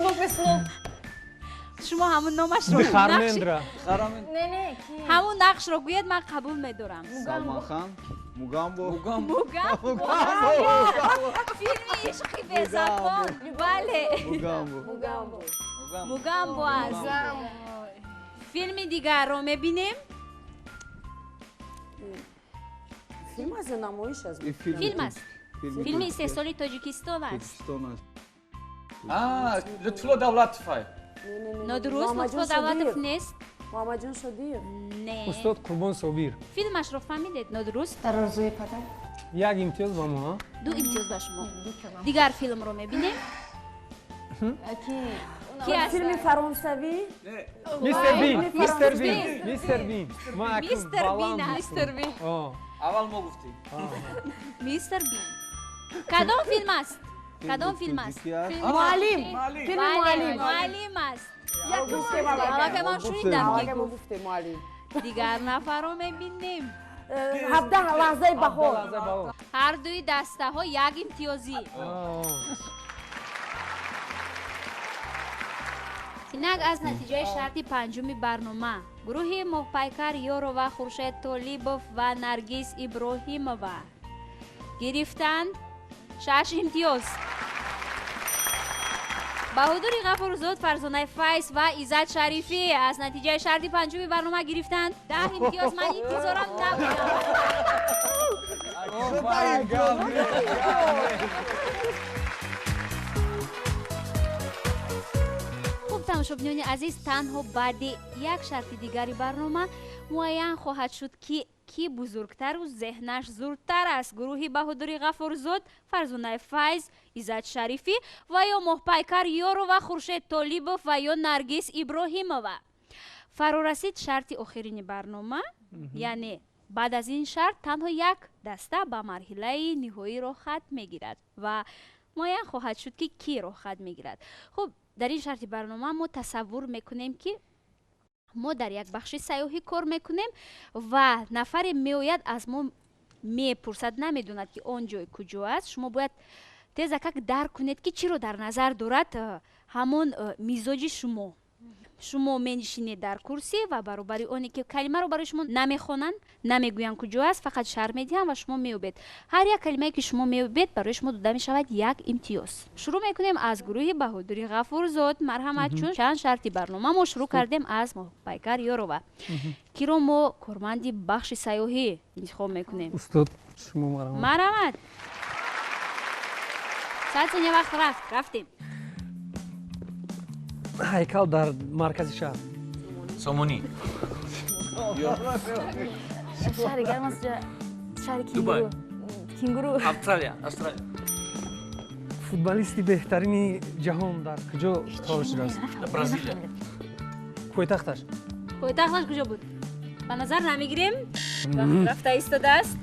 Шумо ҳамун номашро ҳамун нақшро гӯед, ман қабул медорам. Салман Хан, Мугамбо. Филми ишқи безабон. Бале, Мугамбо аст. Филми дигарро мебинем. Филм аст ё намоиш аст? Филм аст. Филми истеҳсоли Тоҷикистон аст. Лутфулло Давлатов. Нодуруст, Лутфулло Давлатов нест. Муҳаммадҷон Шодиев. Не. Устод Қурбон Собир. Филмашро фаҳмидед? Нодуруст. Дар орзуи падар. 1 имтиёз ба мо. 2 имтиёз ба шумо. Дигар филмро мебинем. Филми фаронсавӣ? Мистер Бин. Мистер Бин. Мистер Бин. Мистер Бин аст. Мистер Бин. Аввал мо гуфтем. Мистер Бин. Кадом филм аст? Кадом филм аст? Муаллим. Филми муаллим. Муаллим аст. Аллакай ман шунидам ки гуфт. Дигар нафарро мебинем. 17 лаҳзаи баҳор. Ҳар дуи дастаҳо 1 имтиёзӣ. Инак аз натиҷаи шарти панҷуми барнома гурӯҳи Моҳпайкар Ёрова, Хуршед Толибов ва Наргиз Иброҳимова гирифтанд 6 имтиёз. Баҳодури Ғафурзод, Фарзонаи Файз ва Иззат Шарифӣ аз натиҷаи шарти панҷуми барнома гирифтанд 10 имтиёз. Ман интизорам набудам. Хуб, тамошобинони азиз, танҳо баъди як шарти дигари барнома муайян хоҳад шуд, ки ки бузургтару зеҳнаш зурдтар аст: гурӯҳи Баҳодури Ғафурзод, Фарзонаи Файз, Иззат Шарифӣ ва ё Моҳпайкар Ёрова, Хуршед Толибов ва ё Наргиз Иброҳимова. Фарорасид шарти охирини барнома, яъне баъд аз ин шарт танҳо як даста ба марҳилаи ниҳоӣ роҳхат мегирад ва муайян хоҳад шуд, ки кӣ роҳхат мегирад. Хуб, дар ин шарти барнома мо тасаввур мекунем, ки мо дар як бахши сайёҳӣ кор мекунем ва нафаре меояд, аз мо мепурсад, намедонад, ки он ҷой куҷо аст. Шумо бояд тезакак дарк кунед, ки чиро дар назар дорад ҳамон мизоҷи шумо. Шумо менишинед дар курсӣ ва баробари оне ки калимаро барои шумо намехонанд, намегӯянд куҷо аст, фақат шарҳ медиҳанд ва шумо меёбед. Ҳар як калимае, ки шумо меёбед, барои шумо дода мешавад як имтиёз. Шурӯъ мекунем аз гурӯҳи Баҳодури Ғафурзод. Марҳамат, чун чанд шарти барнома мо шурӯъ кардем аз Моҳпайкар Ёрова, киро мо корманди бахши сайёҳӣ интихоб мекунем. Устод, шумо марҳамат. Марҳамат, 100 сония вақт рафт, рафтем. Ҳайкал дар маркази шаҳр. Сомонӣ. Шаҳри гарм аст, шаҳри Дубай. Кенгуру. Австралия, Австралия. Футболисти беҳтарини ҷаҳон дар куҷо таваллуд шудааст? Бразилия. Пойтахташ? Пойтахташ куҷо буд? Ба назар намегирем, вақт рафта истодааст.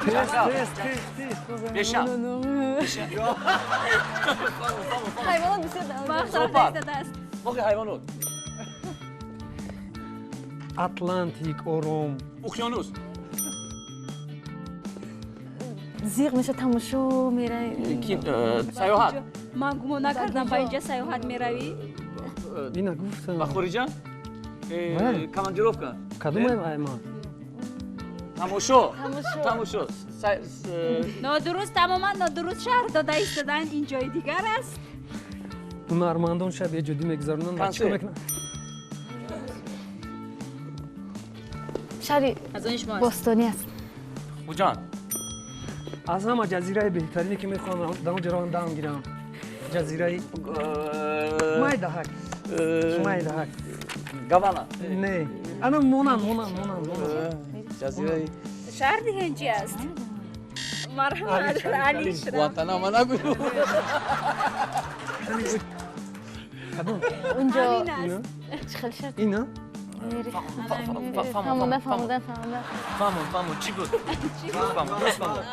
Тез, тез, тез. Беша. Ҳайвонот бисёр. Вақт рафта истодааст. Боқи ҳайвонот. Атлантик, ором. Уқёнус. Зиқ меша, тамошо меравӣ. Сайёҳат. Ман гумон накардам, ба инҷа сайёҳат меравӣ. Ина гуфтам. Ба хориҷа? Командировка. Кадом айман? Тамошо. Тамошо. Нодуруст, тамоман нодуруст шарҳ дода истодан, ин ҷои дигар аст. Ҳунармандон шаб эҷодӣ мегузаронанд ва чӣ кор мекунанд? Шаҳри Аз они шумо аст. бостонӣ аст. Хуҷанд. Аз ҳама ҷазираи беҳтарине, ки мехоҳам дар он ҷо равам дам гирам. Ҷазираи Майдаҳак. Майдаҳак. Гавана. Не. Ана монанд, монанд, монанд, монанд. Ҷазираи Шаҳр диҳен чи аст? Марҳамат, Алиш. Гуантанамо нагӯ. Кадом? Унҷо Ҳамин аст. чӣ хел шаҳр? Ина? Фаҳмонда, фаҳмонда, фаҳмонда. Фаҳмон, фаҳмон, чӣ буд? Дуруст фаҳмон, дуруст фаҳмон.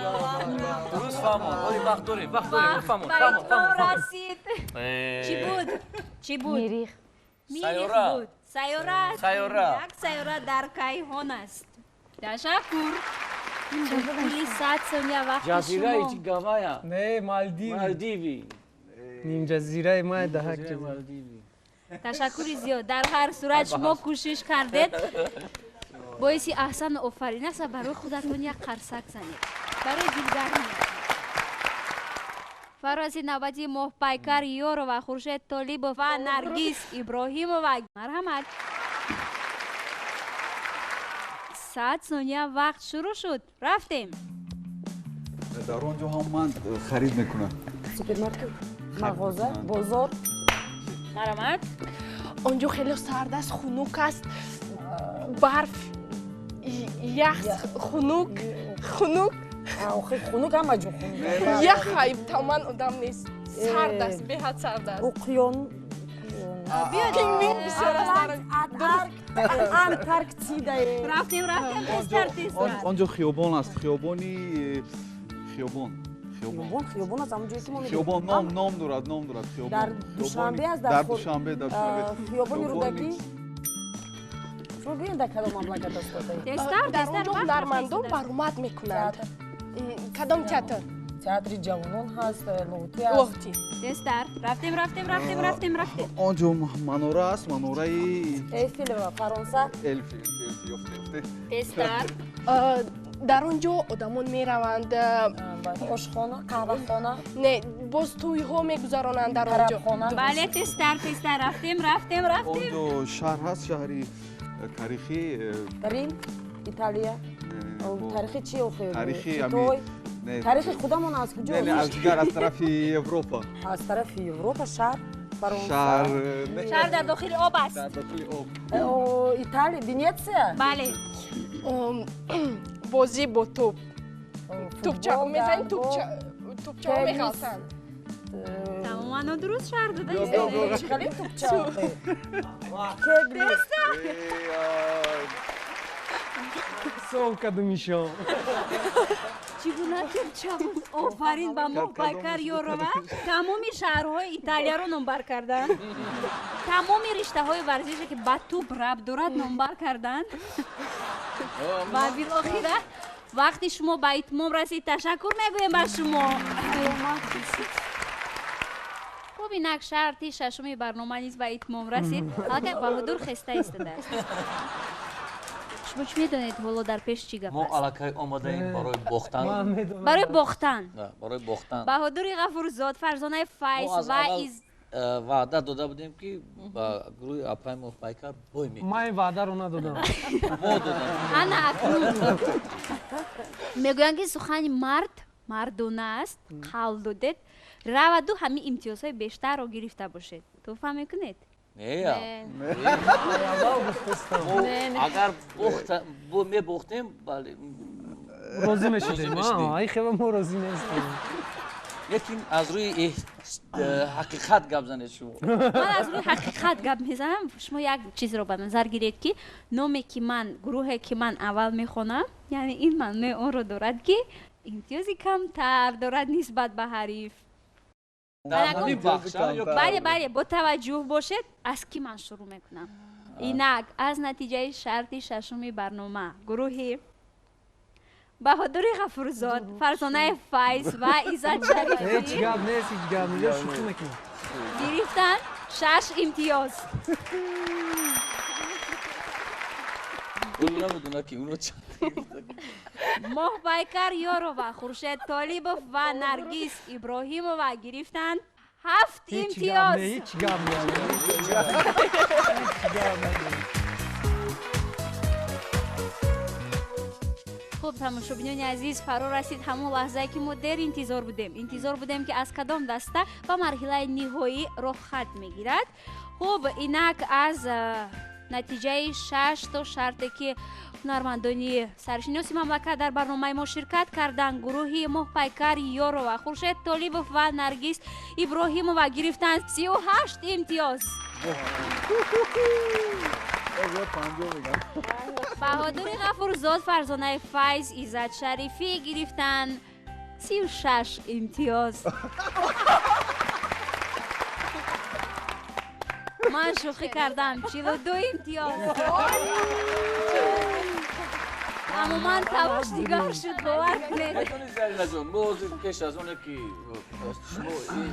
Дуруст фаҳмон. Оли вақт дорем, вақт дорем. Фаҳмон, Ба фаҳмон, итмом фаҳмон. расид. Чӣ буд? Чӣ буд? Мирих. Мирих Сайёра. буд. Сайёра. Сайёра. Як сайёра дар кайҳон аст. Ташаккур. Ин буд пули 100 сония вақти Ҷазираи шумо. чи Гавая? Не, Малдиви. Малдиви. Нимҷазираи Майдаҳак. Ҷазираи Малдиви. Ташаккури зиёд. Дар ҳар сурат шумо кӯшиш кардед. Боиси аҳсану офарин аст ва барои худатон як қарсак занед. Барои дилгармӣ. Фарози навбати Моҳпайкар Ёрова, Хуршед Толибов ва Наргиз Иброҳимова. Марҳамат. 100 сония вақт шурӯъ шуд. Рафтем. Дар он ҷо ҳам ман харид мекунам. Супермаркет, мағоза, бозор. Марҳамат. Он ҷо хеле сард аст, хунук аст, барф, ях, хунук, хунук. Охи, хунук ҳама ҷо хунук. Ях тамоман одам нест, сард аст, беҳад сард аст. Уқён. Пингвин бисёр аст дар Антарктида. Рафтем, рафтем, тезтар, тезтар. Он ҷо хиёбон аст, хиёбони хиёбон. Хиёбон. Хиёбон, хиёбон аст, ҳамон ҷое ки мо мегӯем. Хиёбон ном ном дорад, ном дорад хиёбон. Дар Душанбе аст, дар Душанбе, дар Душанбе. Хиёбони Рӯдакӣ. Шумо бубинед, дар кадом мамлакат аст. Тезтар, Дар он тезтар. ҷо Вақт ҳунармандон рафта баромад мекунанд. Кадом театр? Театри ҷавонон ҳаст, Лоҳутӣ аст. Лоҳутӣ. Тезтар. Рафтем, рафтем, рафтем, рафтем, рафтем. Он ҷо манора аст, манораи Эйфелева, Фаронса. Элфи, ёфте. Тезтар. Дар он ҷо одамон мераванд. Ошхона, қаҳвахона. Не, боз тӯйҳо мегузаронанд дар он ҷо. Бале, тезтар, тезтар. Рафтем, рафтем, рафтем. Он ҷо шаҳр ҳаст, шаҳри таърихӣ. Рим, Италия. Таърихи чи охир? Таърихи Таърихи худамон аз куҷо? Не, аз дигар, аз тарафи Европа. Аз тарафи Европа, шаҳр, Фаронса. Шаҳр дар дохили об аст. Дар дохили об. Италия, Венеция? Бале. Бозӣ бо тӯп. Тӯпча мезанӣ, тӯпчаҳо меғалтанд. Тамоман нодуруст шаҳр дода. Чӣ тӯпча? Сов кадумишо. Чӣ гуна тӯпча буд? Офарин ба Моҳпайкар Ёрова. Тамоми шаҳрҳои Италияро номбар карданд. Тамоми риштаҳои варзише ки ба тӯп рабт дорад номбар карданд. Ва билохира вақти шумо ба итмом расид. Ташаккур мегӯем ба шумо. Хуб, инак шарти шашуми барнома низ ба итмом расид. Аллакай Баҳодур хеста истодааст. Шумо чӣ медонед ҳоло дар пеш чӣ гап Мо аст? аллакай омодаем барои бохтан. Барои бохтан. Барои бохтан. Баҳодури Ғафурзод, Фарзонаи Файз ва ваъда дода будем ки ба гурӯҳи апай Моҳпайкар бой мекунем. Ман ваъдаро надодам. Мо додам. Ана акнун мегӯянд ки сухани мард мардона аст, қавл додед, раваду ҳамин имтиёзҳои бештарро гирифта бошед. Туҳфа мекунед? Не. Агар мебохтем, бале. Розӣ мешудем. Ай хеле мо розӣ нестем. Лекин аз рӯи ҳақиқат гап занед шумо. Ман аз рӯи ҳақиқат гап мезанам. Шумо як чизро ба назар гиред ки номе ки ман, гурӯҳе ки ман аввал мехонам, яъне ин маънои онро дорад ки имтиёзи камтар дорад нисбат ба ҳариф. Бале, бале, бо таваҷҷӯҳ бошед, аз кӣ ман шурӯъ мекунам. Инак аз натиҷаи шарти шашуми барнома гурӯҳи Баҳодури Ғафурзод, Фарзонаи Файз ва Иззат Шарифӣ ҳеҷ гап нест, ҳеҷ гап нест, шӯхӣ мекунам. Гирифтан 6 имтиёз. Намедонам ки уно чанд гирифта. Моҳпайкар Ёрова, Хуршед Толибов ва Наргиз Иброҳимова гирифтанд 7 имтиёз. Ҳеҷ гап нест. Хуб, тамошобинони азиз, фаро расид ҳамон лаҳзае ки мо дер интизор будем. Интизор будем ки аз кадом даста ба марҳилаи ниҳоӣ роҳхат мегирад. Хуб, инак аз натиҷаи 6 то шарте ки ҳунармандони саршиноси мамлакат дар барномаи мо ширкат карданд, гурӯҳи Моҳпайкар Ёрова, Хуршед Толибов ва Наргиз Иброҳимова гирифтанд 38 имтиёз. Баҳодури Ғафурзод, Фарзонаи Файз, Иззат Шарифӣ гирифтанд 36 имтиёз. Ман шӯхӣ кардам, 42 имтиёз. Тамоман талош дигар шуд, бовар кунед. Медонед, Зарина-ҷон, мо ҳозир пеш аз оне ки шумо ин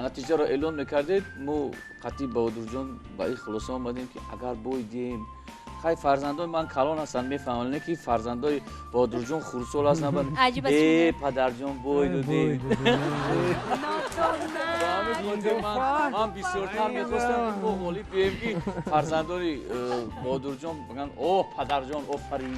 натиҷаро эълон мекардед, мо қатъи Баҳодурҷон ба ин хулоса омадем ки агар бой диҳем, хай фарзандои ман калон ҳастанд, мефаҳманд, не ки фарзандои Баҳодурҷон хурдсол ҳастанд. Э, падарҷон, бой додем. Ман бисёртар мехостам ки мо ғолиб бием ки фарзандони Баҳодурҷон бигӯянд: о, падарҷон, офарин.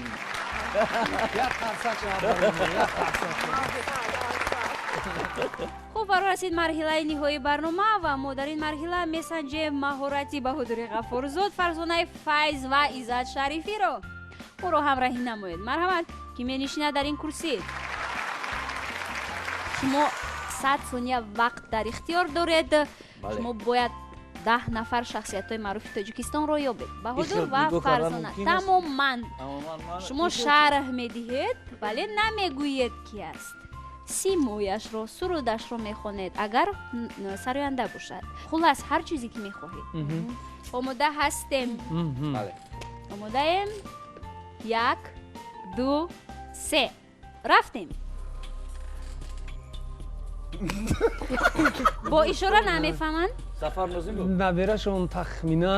Хуб, фаро расид марҳилаи ниҳоии барнома ва мо дар ин марҳила месанҷем маҳорати Баҳодури Ғафурзод, Фарзонаи Файз ва Иззат Шарифиро. Моро ҳамраҳӣ намоед. Марҳамат, ки менишинад дар ин курсӣ? Шумо 100 сония вақт дар ихтиёр доред. Шумо бояд 10 нафар шахсиятҳои маъруфи Тоҷикистонро ёбед. Баҳодур ва Фарзона. Тамоман шумо шарҳ медиҳед, вале намегӯед ки аст. Симояшро, сурудашро мехонед, агар сароянда бошад. Хулас, ҳар чизе ки мехоҳед. Омода ҳастем? Омодаем? 1, 2, 3. Рафтем. Бо ишора намефаҳманд? Сафар Нозимов. Наберашон Тахмина.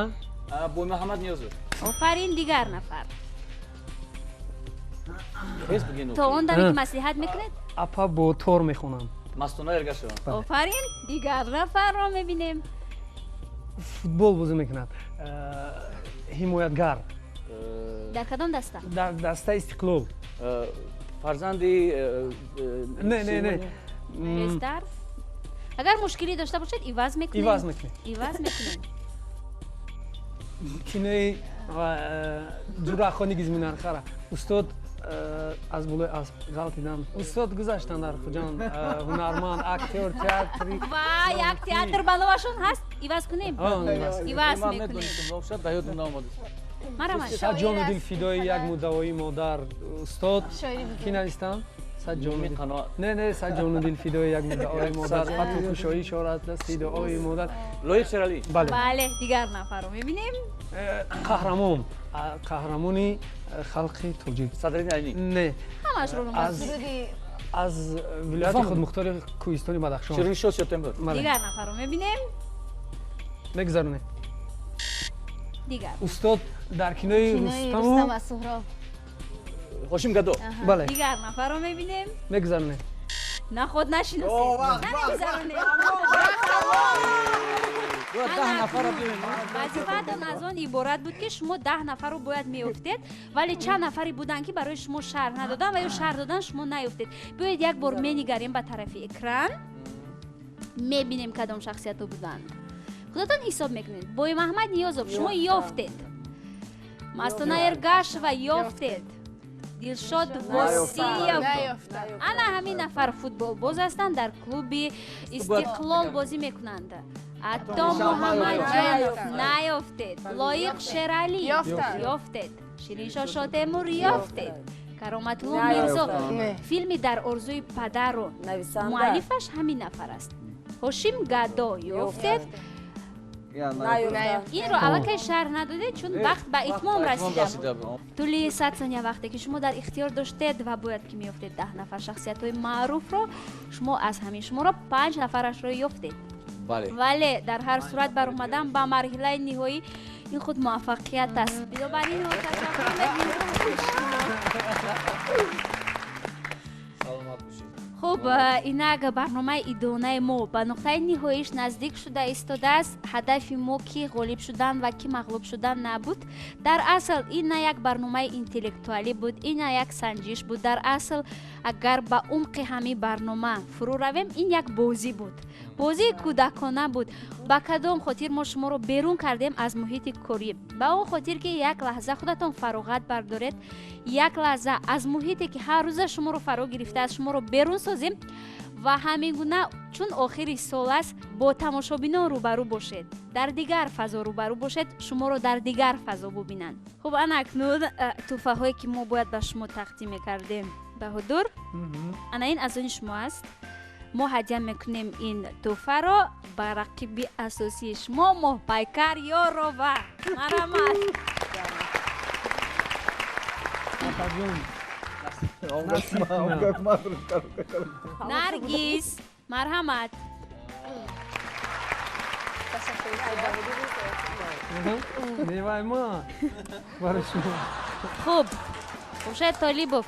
Бо Муҳаммад Ниёзов. Офарин, дигар нафар. То он даме ки маслиҳат мекунед? Апа бо тор мехонанд. Мастона Эргашева. Офарин, дигар нафарро мебинем. Футбол бозӣ мекунад. Ҳимоятгар. Дар кадом даста? Дар дастаи Истиқлол. Фарзанди Не, не, не. Тезтар. Агар мушкилӣ дошта бошед, иваз мекунем. Иваз мекунем. Иваз мекунем. Кинои ҷурахони гизминархара. Устод аз болои асп ғалтидан. Устод гузаштанд дар Хуҷанд. Ҳунарманд, актёр, театри. Ва як театр ба номашон ҳаст. Иваз кунем? Иваз мекунем. Сад ҷону дил фидои як муддаои модар. Устод ки навистанд? Сад ҷону дил. Не, не, сад ҷону дил фидои як муддаои модар. Фатҳу кушоӣ шорад дасти дуои модар. Лоиқ Шералӣ. Бале. Бале, дигар нафарро мебинем. Қаҳрамон. Қаҳрамони халқи тоҷик. Садриддин Айнӣ. Не. Ҳамаашро аз вилояти худмухтори Кӯҳистони Бадахшон. Шириншоҳ Сётембр. Дигар нафарро мебинем. Мегузаронем. Дигар. Устод дар кинои Рустаму ва Суҳроб. Ҳошим Гадо. Бале. Дигар нафарро мебинем. Мегузаронем. На, худ нашиносед. Намегузаронем. Вазифаатон аз он иборат буд, ки шумо 10 нафарро бояд меёфтед, вале чанд нафаре буданд, ки барои шумо шарҳ надоданд ва ё шарҳ додан шумо наёфтед. Биёед як бор менигарем ба тарафи экран, мебинем кадом шахсиятҳо буданд. Худатон ҳисоб мекунед. Бой Маҳмад Ниёзов шумо ёфтед. Мастона Эргашева ёфтед. Дилшод Восиев. Ана ҳамин нафар футболбоз ҳастанд, дар клуби Истиқлол бозӣ мекунанд. Ато Муҳаммадҷонов наёфтед. Лоиқ Шералӣ ёфтед. Шириншоҳ Шотемур ёфтед. Кароматулло Мирзо. Филми Дар орзуи падарро муаллифаш ҳамин нафар аст. Ҳошим Гадо ёфтед. Инро аллакай шарҳ надодед, чун вақт ба итмом расида буд. Тӯли 100 сония вақте ки шумо дар ихтиёр доштед ва бояд ки меёфтед 10 нафар шахсиятҳои маъруфро, шумо аз ҳамин шуморо 5 нафарашро ёфтед. Вале дар ҳар сурат баромадан ба марҳилаи ниҳоӣ ин худ муваффақият аст. Бинобар ин ташаккур мекунем. Хуб, инак барномаи идонаи мо ба нуқтаи ниҳоиш наздик шуда истодааст. Ҳадафи мо ки ғолиб шудан ва ки мағлуб шудан набуд. Дар асл ин на як барномаи интеллектуалӣ буд, ин на як санҷиш буд. Дар асл агар ба умқи ҳамин барнома фурӯ равем, ин як бозӣ буд. Бозии кӯдакона буд. Ба кадом хотир мо шуморо берун кардем аз муҳити корӣ? Ба он хотир ки як лаҳза худатон фароғат бардоред, як лаҳза аз муҳите ки ҳар рӯза шуморо фаро гирифтааст, шуморо берун созем ва ҳамин гуна, чун охири сол аст, бо тамошобинон рӯбарӯ бошед, дар дигар фазо рӯбарӯ бошед, шуморо дар дигар фазо бубинанд. Хуб, ана акнун тӯҳфаҳое ки мо бояд ба шумо тақдим мекардем, Баҳодур, ана ин аз они шумо аст. Мо ҳадя мекунем ин тӯҳфаро ба рақиби асосии шумо Моҳпайкар Ёрова. Марҳамат. Наргиз, марҳамат. Хуб, Хуршед Толибов,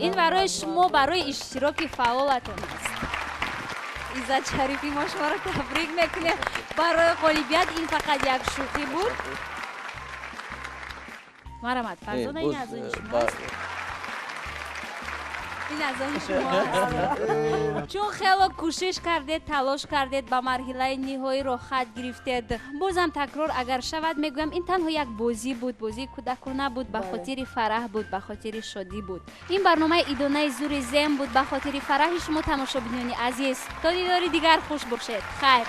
ин барои шумо барои иштироки фаъолатон аст. Иззат Шарифӣ, мо шуморо табрик мекунем барои ғолибият. Ин фақат як шӯхӣ буд. Марҳамат, Фарзона, ин аз они шумо аст. Ин аз они шумо аст. Чун хело кӯшиш кардед, талош кардед, ба марҳилаи ниҳоӣ роҳхат гирифтед. Бозам такрор агар шавад мегӯям, ин танҳо як бозӣ буд, бозии кӯдакона буд, ба хотири фараҳ буд, ба хотири шодӣ буд. Ин барномаи идонаи зури зем буд ба хотири фараҳи шумо, тамошобинони азиз. То дидори дигар хуш бошед. Хайр.